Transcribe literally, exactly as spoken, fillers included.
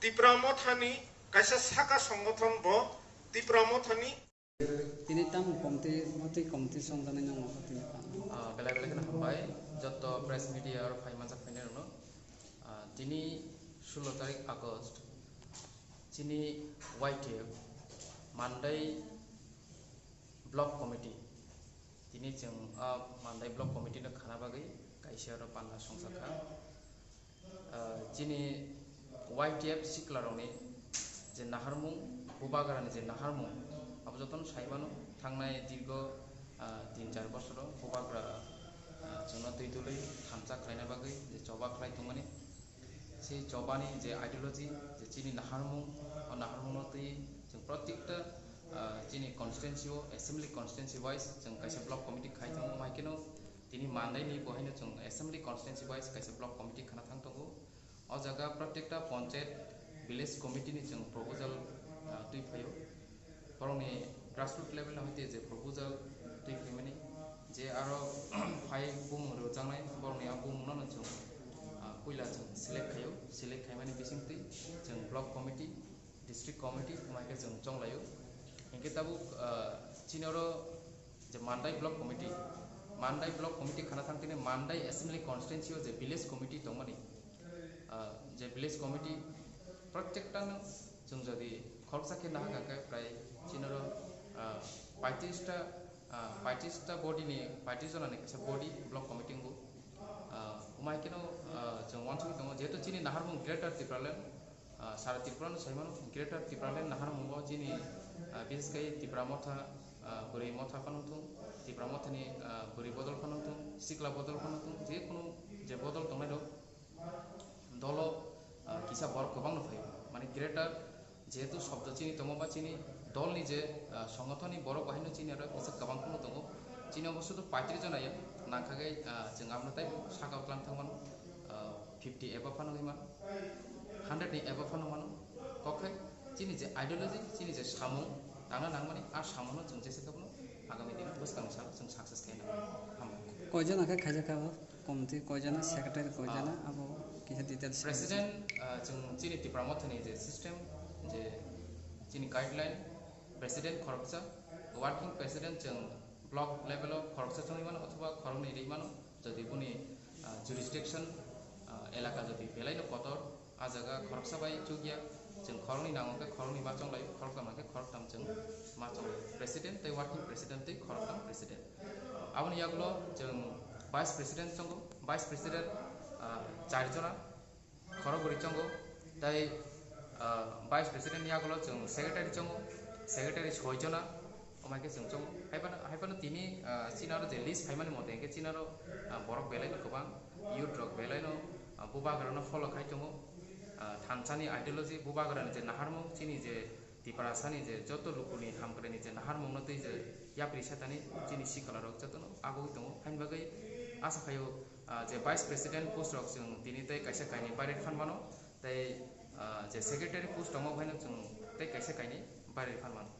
Tipra Mothani kaisa saka songothon bo Tipra Mothani. Tini tamo komti, motwi komti songjaknai nokno tini pha. Ah, belai belai kheno hambai jotto press media aro phai manjak phainai rokno. Ah, tini sulo tarik August chini Y T F Mandai Block Committee, tini chwng, ah, Mandai Block Committee no khana bagwi kaisa oro panda songjakha. Ah, chini Y T F siklarokni je naharmung, bubagrani je naharmung, abo jotono sai mano, thangnai dirgo, ah, tin char bosoro bubagra, ah, chwngno twi tului thansa khlaina bagwi je choba khlai tongmani. Se chobani je ideology, je chini naharmung, o naharmungno twi chwng protekta, ah, chini constituency o, assembly constituency wise chwng kaisa block committee khai tongo, mai kheno tini Mandai ni bo haino chwng assembly constituency wise kaisa block committee khana thang tongo. O jaga protekta panchayat, village committee ni chwng proposal, ah, twi phaio. Borokni grassroot level no hwnkhe je proposal twi phaimani, je aro phai bumung rwjaknai, borokni a bumung no chwng, ah, puila chwng select khaio, select khaimani bisingtwi chwng block committee, district committee, omo hai khe chwng chonglaio. Hinkhe tabuk, ah, chini oro je Mandai Block Committee, Mandai Block Committee khana thang tini Mandai Assembly Constituency o je village committee tongmani, ah, je village committee protekta no chwng jodi khoroksa khe nahakha khe prai chini oro, ah, paitris ta, ah, paitris ta body ni, paitris jona ni kaisa body block committee wngo. Ah, omo hai kheno, ah, chwng uansugwi tongo, jehetu chini naharmung Greater Tipraland, ah, sara Tripura no sai mano, Greater Tipraland naharmungo chini, ah, bises khe Tipra Motha, ah, bwrwi motha phano wngthung, Tipra Mothani, ah, bwrwi bodol phano wngthung, sikla bodol phano wngthung, je kunu je bodol tongnai rok dolo, ah, kisa borok kwbangno phaio. Mane Greater jehetu shobdo chini tongo ba chini dolni je, ah, songothonni borok bahaino chini aro kisa kwbang phano tongo. Chini obo sudu paitris jona ya nangkha khe, ah, chwng abono tei saka o tlang thang mano, ah, fifty above phano wngwi mano, hundred ni above phano mano. Kok khe chini je ideology, chini je samung tangna nangmani, a samungno chwng jesa khe bono agami dino bwskangni salo chwng success khaina. Hambai. Koijona khe khaijak kha bo? Committee koijana, secretary koijana, ah, abo kisa details. President, ah, chwng chini Tipra Mothani je system, je chini guideline, president khoroksa, working president chwng block level o khoroksa chongwi mano othoba khoroknwi rwi mano, jodi boni, ah, jurisdiction, ah, elaka jodi belaino kotor, a jaga khoroksa bai chukya, chwng khoroknwi nango khe khoroknwi ma chonglaio, khoroktam nangkhe khoroktam chwng ma chonglaio, president tei working president tei khoroktam president. Aboni yagulo chwng vice president chongo, vice president, ah, char jona khorokbrwi chongo, tei, ah, vice president ni yagulo chwng secretary chongo, secretary soi jona, omo hai khe chwng chongo. Haiphano, haiphano tini, ah, chini aro je list phaimani mote hwnkhe chini aro, ah, borok belaino kwbang, youth rok belaino, ah, bubagrano follow khai tongo. Ah, thansani ideology, bubagrani je naharmung, chini je Tiprasani je joto lukuni hamkraini je naharmungno tei je yapri setani chini sikla rok jotono agoi tongo. Haini bagwi asa khaio, ah, je vice president post rok chwng tini tei kaisa kainwi bairwi phan mano, tei, ah, je secretary post tongo, haino chwng tei kaisa kainwi bairwi phan mano.